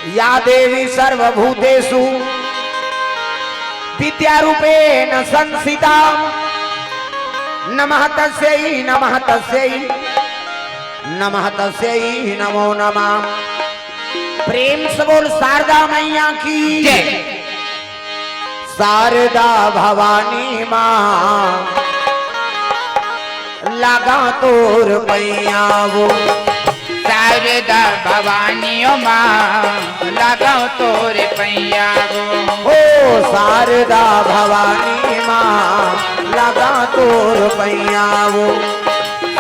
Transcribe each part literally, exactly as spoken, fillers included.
या देवी सर्वभूतेषु विद्यारूपेण संस्थिता। नमः तस्यै, नमः तस्यै, नमः तस्यै नमो नमः। प्रेम से बोल शारदा मैया की जय। शारदा भवानी माँ, लागा तोर पैया वो। शारदा भवानी ओ माँ, लागा तोर पैया वो। ओ शारदा भवानी माँ, लागा तोर पैया वो।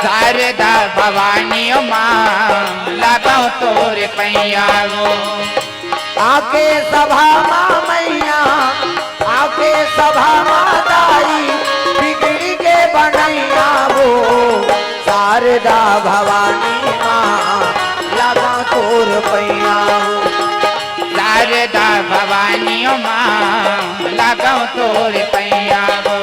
शारदा भवानी ओ माँ, लागा तोर पैया वो। आके सभा मा मैया, आके सभा मा दाई, बिगड़ी के बनैया वो। शारदा भवानी माँ, लागा तोर पैया वो। शारदा भवानी माँ, लागा तोर पैया वो।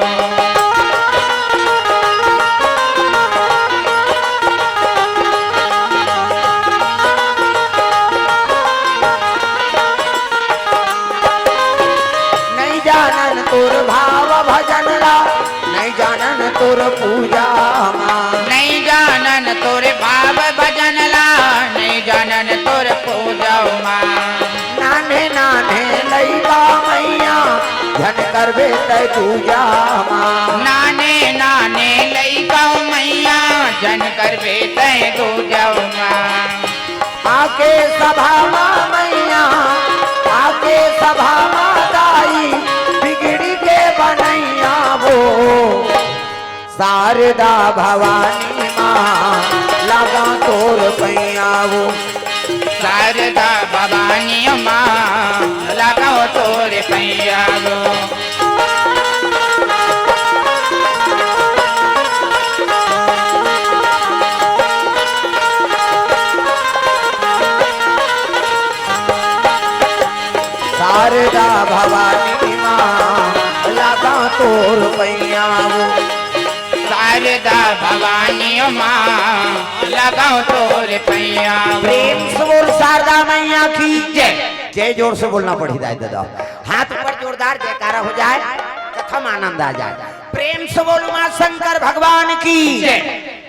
नहीं जानन तोर भाव भजन ला, नहीं जानन तोर पूजा मा। नहीं जानन तोर भाव भजन ला, नहीं जानन तोर पूजा मा। नान्हे नान्हे लइका मैया, झन करबे तै दूजा मा। नान्हे नान्हे लइका मैया, झन करबे तै दूजा मा। आके सभा मा मैया, आके सभा मा दाई, बिगड़ी के बनैया वो। शारदा भवानी माँ, लागा तोर पैया वो। शारदा भवानी माँ, लागा तोर पैया वो। शारदा भवानी माँ, लागा तोर पैया वो। शारदा भवानी माँ, लागा तोर पैया वो। प्रेम से बोल शारदा मैया की जय। जय जोर से बोलना पड़ी दाई दादा। हाथ ऊपर जोरदार जयकारा हो जाए, कथा में आनंद आ जाए। प्रेम से बोल उमा शंकर भगवान की जय।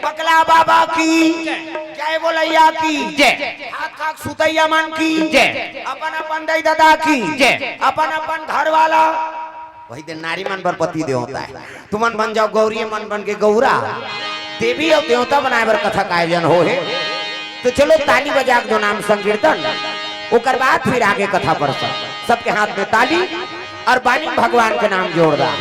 पकला बाबा की जय। जय बोलैया की जय। हाथ खाक सुतैया मन की जय। अपन अपन दाई दादा की जय। अपन अपन घर वाला। वही दिन नारी मन बर पति देवता हे। तुमन बन जाव गौरी, मन बन के गौरा। देवी अउ देवता बनाए बर कथा का आयोजन हो हे। तो चलो ताली बजा के दो नाम संकीर्तन, ओकर बाद फिर आगे कथा पर सब। सबके हाथ में ताली अउ बानी भगवान के नाम जोरदार।